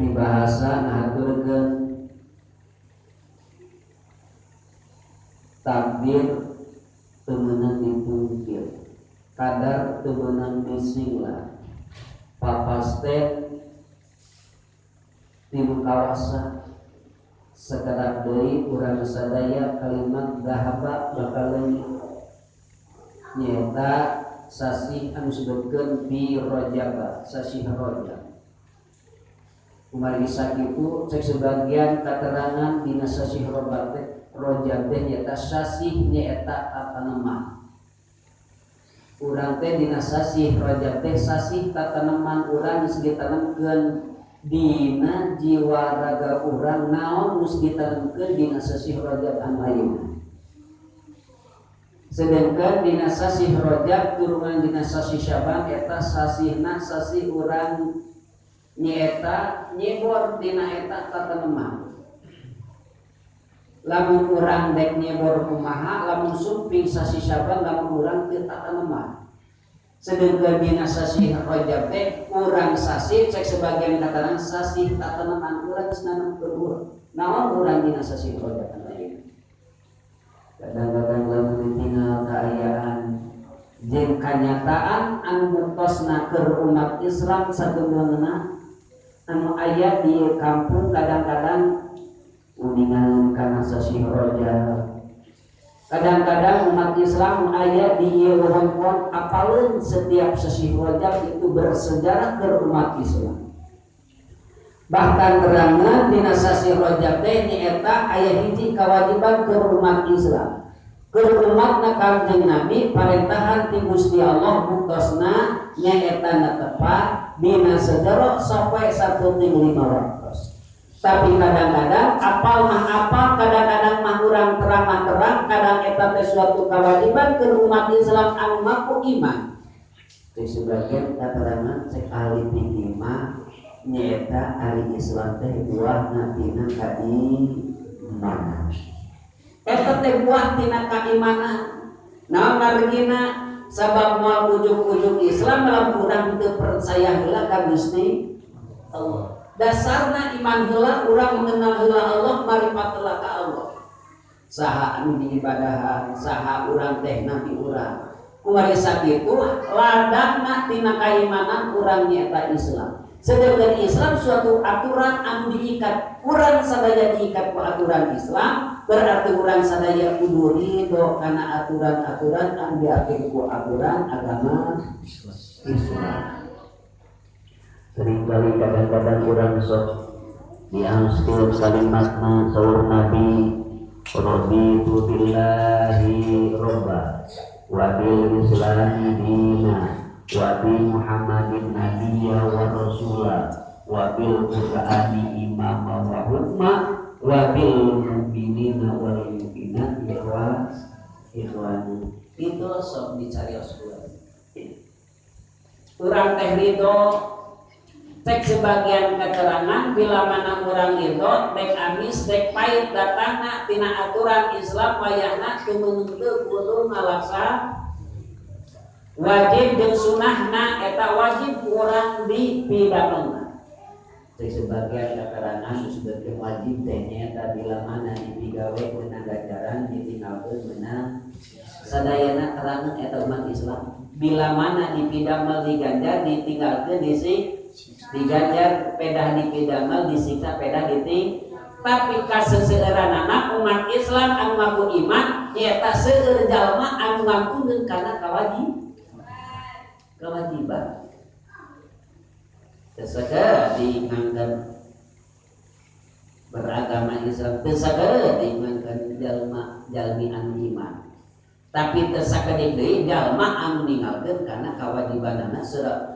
Pribahasa ngahaturkeun takdir teu meunang dipungkir, kadar teu meunang disingla, papasten tilu kawasa. Sakedap deui urang sadaya kalimat dahaba bakal leungit, nyaeta sasih anu disebutkeun fi Rajab, sasih Rajab. Kumargi sakitu cek sebagian katerangan dina sasih Rajab teh, Rajab teh nyaeta sasih nyaeta tataneman. Urang teh dina sasih Rajab teh sasih tataneman, urang geus ditanemkeun dina jiwa raga urang. Naon geus ditanemkeun dina sasih Rajab anu ayeuna? Sedangkan dina sasih Rajab turunan dina sasih Syaban eta sasihna sasih urang nyaeta nyebor dina eta tataneman. Lamun urang dek nyebor kumaha lamun sumping sasih Syaban, lamun urang teu tataneman? Sedangkan dina sasih Rajab teh urang sasih, cek sebagian kataran, sasih tataneman, urang geus nanemkeun urang. Naon urang dina sasih Rajab anu ayeuna? Kadang-kadang lamun ditinggal kaayaan jeung kanyataan anu buktosna keur umat Islam sagemblengna anu aya di kampung, kadang-kadang uningan kana sasih Rajab. Kadang-kadang umat Islam aya di ieu wewengkon apaleun setiap sasih Rajab itu bersejarah ke umat Islam. Bahkan terangan dina sasih Rajab teh nyaeta aya hiji kewajiban ke umat Islam, ke umatna Kangjeng Nabi, parentahan ti Gusti Allah buktosna nyaeta tepat dina sejarah sampai sapenting lima waktu. Tapi kadang-kadang apal mah apal, kadang-kadang mah urang terang mah terang, kadang eta teh suatu kewajiban ke umat Islam anu ngaku iman. Cek sebagian keterangan, cek ahli fikih mah, nyaeta ahli Islam teh buahna tina kaimanan. Eta teh buah tina kaimanan. Naon margina? Sabab moal ujug-ujug Islam lamun urang teu percaya heula ka Gusti Allah. Dasarna iman heula, urang mengenal heula Allah, maripat heula ka Allah, saha anu diibadahan, saha urang teh, nabi urang. Kumargi sakitu ladangna tina kaimanan urang nyaeta Islam. Sedangkan Islam suatu aturan anu diikat, urang sadaya diikat ku aturan Islam, berarti urang sadaya kudu ridho kana aturan-aturan anu diatur ku aturan agama Islam. Seringkali kadang-kadang urang sok diangskeun kalimatna saur Nabi, raditu billahi robba wa bil islami dina wa bi Muhammadin nabiyya wa rasula wa bil qur'ani imama wa hukma wa bil mu'minina wal mu'minat ikhwana. Itu sok dicarios urang teh ridho. Cek sebagian keterangan, bila mana urang ridho, dek amis dek pahit datangna tina aturan Islam, wayahna teu kudu ngalaksa wajib jeung sunahna, eta wajib urang dipidamelna. Cek sebagian keterangan disebutkeun wajib teh nyaeta bila mana dipigawe menang ganjaran, ditinggalkeun menang. Sadayana terangan eta umat Islam, bila mana dipidamel diganjar, ditinggalkeun disi diganjar, pedah dipidamel disiksa, pedah diting. Tapi kaseseueuranana umat Islam anu ngaku iman nyaeta seueur jalma anu ngampunkeun kana kewajiban. Teu sagala diimankan beragama Islam, teu sagala diimankan jalma jalmi anu iman, tapi teu sakedik deui jalma anu ninggalkeun kana kewajibanana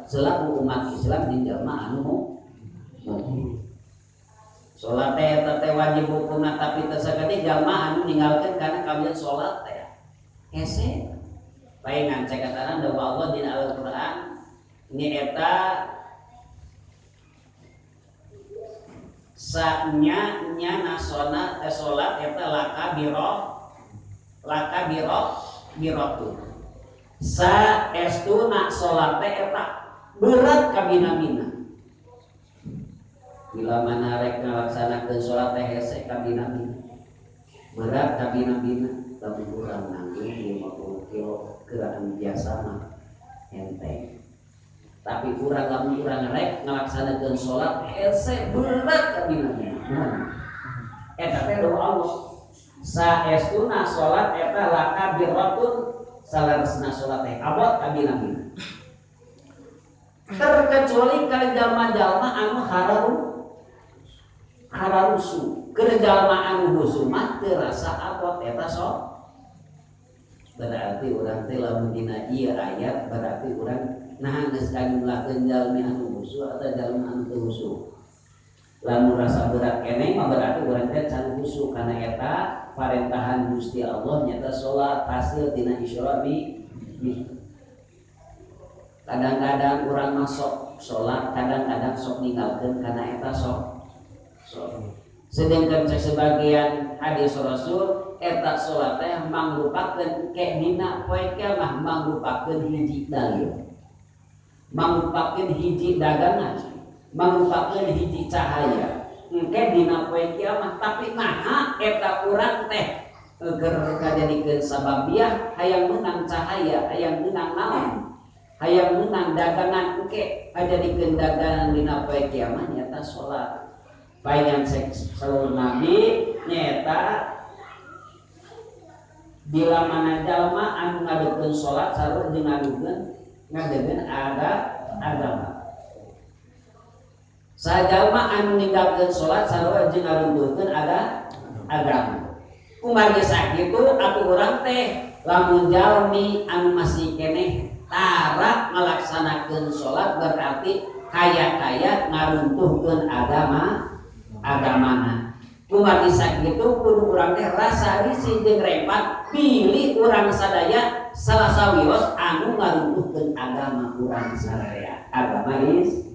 selaku umat Islam di jalma anu mukmin. Salat teh eta teh wajib hukumna, tapi teu sakedik jalma anu ninggalkeun kana kawian salat teh hese. Paingan cek kataran dawuh Allah dina Al-Qur'an nyaeta sa nya nya nasona teh salat eta laka biro laka biro biratu sa estuna salat teh eta berat kabina-mina. Bila mana rek ngalaksanakeun salat teh hese kabina-bina, berat kabina-bina. Lamun urang nanggung 50 kilo gerakan biasa mah enteng, tapi urang lamun urang rek ngalaksanakeun salat hese, berat kabina-bina. Eta teh doa Allah, saestuna salat eta lakabiratun, salaresna salat teh abot kabina-bina, terkecuali ka jalma-jalma anu hararusu. Keur jalma anu husu mah teu rasa abot eta. Sok berarti urang teh lamun dina ieu ayat, berarti urang nah geus kajumlahkeun jalmi anu husu atau jalma anu teu husu. Lamun rasa berat keneh mah berarti urang teh can husu, karena eta parentahan Gusti Allah nyata salat hasil tina Isra mi. Kadang-kadang urang masuk salat, kadang-kadang sok ninggalkeun karena eta sok sok. Sedangkan cek sebagian hadis Rasul, eta salat teh mangrupakeun ke dina poe kiamah mangrupakeun hiji dalil, mangrupakeun hiji dagangan, mangrupakeun hiji cahaya engke dina poe kiamah. Tapi naha eta urang teh keur kajadikeun sababiah hayang menang cahaya, hayang menang naon, hayang menang dagangan, engke kajadikeun dagangan dina poe kiamah nyata salat. Paingan saur Nabi nyata bila mana jalma anu ngadeukkeun salat sarua jeung ngadeukkeun ada agama. Sajalma anu ninggalkeun salat sarua jeung ngaruntuhkeun ada agama. Kumargi sakitu atuh urang teh lamun jalmi anu masih keneh tara ngalaksanakeun salat, berarti kaya-kaya ngaruntuhkeun agamana. Kumargi sakitu kudu urang teh rasa risih jeung rempat pilih urang sadaya salah sawios anu ngaruntuhkeun agama urang sadaya, agama is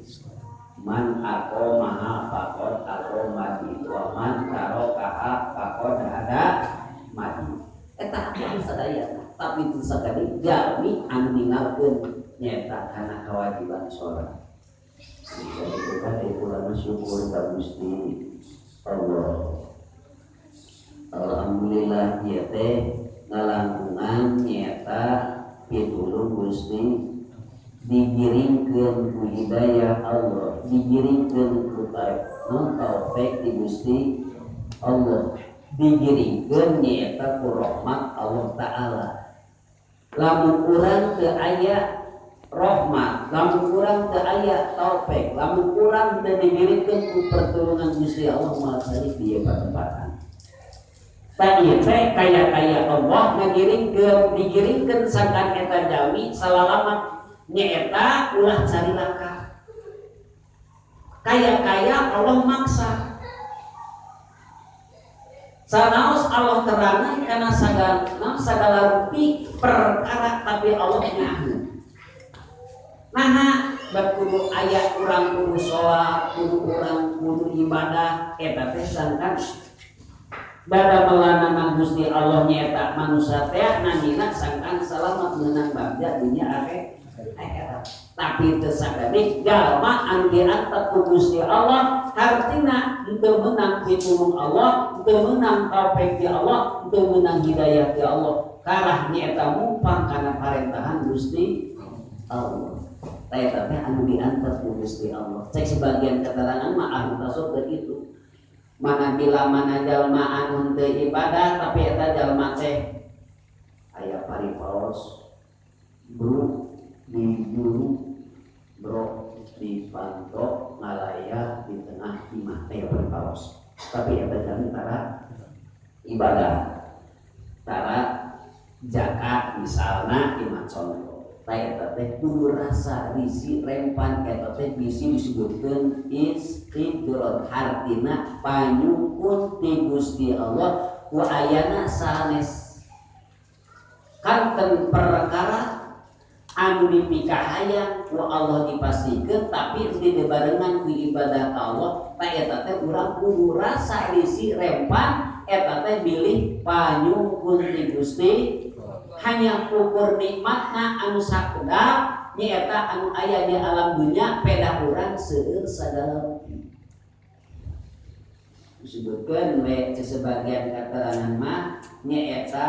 man aqamaha faqad aqama wa man tarakaha faqad hadama. Eta urang sadaya, tapi itu sakali jalmi anu ninggalkeun nyata kana kewajiban salat. Jadi kan urang syukur ka Gusti Allah. Alhamdulillah ieu teh ngalangkungan nyata pitulung Gusti, digiringkeun ku hidayah Allah, digiringkeun ku taufik di Gusti Allah, digiringkeun nyaeta ku rahmat Allah Ta'ala. Lamun urang teu aya rahmat, lamun urang teu aya taufik, lamun urang teu digiringkeun ku pertolongan Gusti Allah, moal sari di ieu patempatan. Tadi teh kaya-kaya Allah ngagiringkeun, digiringkeun sangkan eta jalmi salalamat nyaeta ulah carilaka. Kaya-kaya Allah maksa. Sanaos Allah terangna karena segala rupi perkara, tapi Allah nyahu. Nah, bab kudu aya urang kudu sholat, kudu urang kudu ibadah, eta teh sangkan dada melanana Gusti Allah nyaeta manusia teh namina sangkan salamat menang bagja dunia akhirat. Tapi teu sakabeh jalma anu diantep ku Gusti Allah hartina teu meunang pitulung Allah, teu meunang taufik ti Allah, teu meunang hidayah ti Allah. Karah nyaeta mumpang kana parentahan Gusti Allah. Eta teh anu diantep ku Gusti Allah. Cek sebagian keterangan mah ahli tasawuf itu. Mana bila mana jalma anu teu ibadah, tapi eta jalma teh aya paripaos bro di juru bro di panto ngalaya di tengah imah teh paripaos, tapi eta jalmi tara ibadah, tara zakat misalna, imah contoh. Eta teh kudu rasa risi rempan, eta teh bisi disebutkeun istidraj, hartina panyungkun ti Gusti Allah ku ayana sanes kanten perkara anu dipikahayang ku Allah dipastikeun, tapi teu dibarengan ku ibadah ka Allah. Ta eta teh urang kudu rasa risi rempan, eta teh bilih panyungkun ti Gusti, hanya ukur nikmatna anu sakedap nyaeta anu aya di alam dunia, peda urang seueur sagala rupi. Disebutkan we sebagian keterangan mah nyaeta.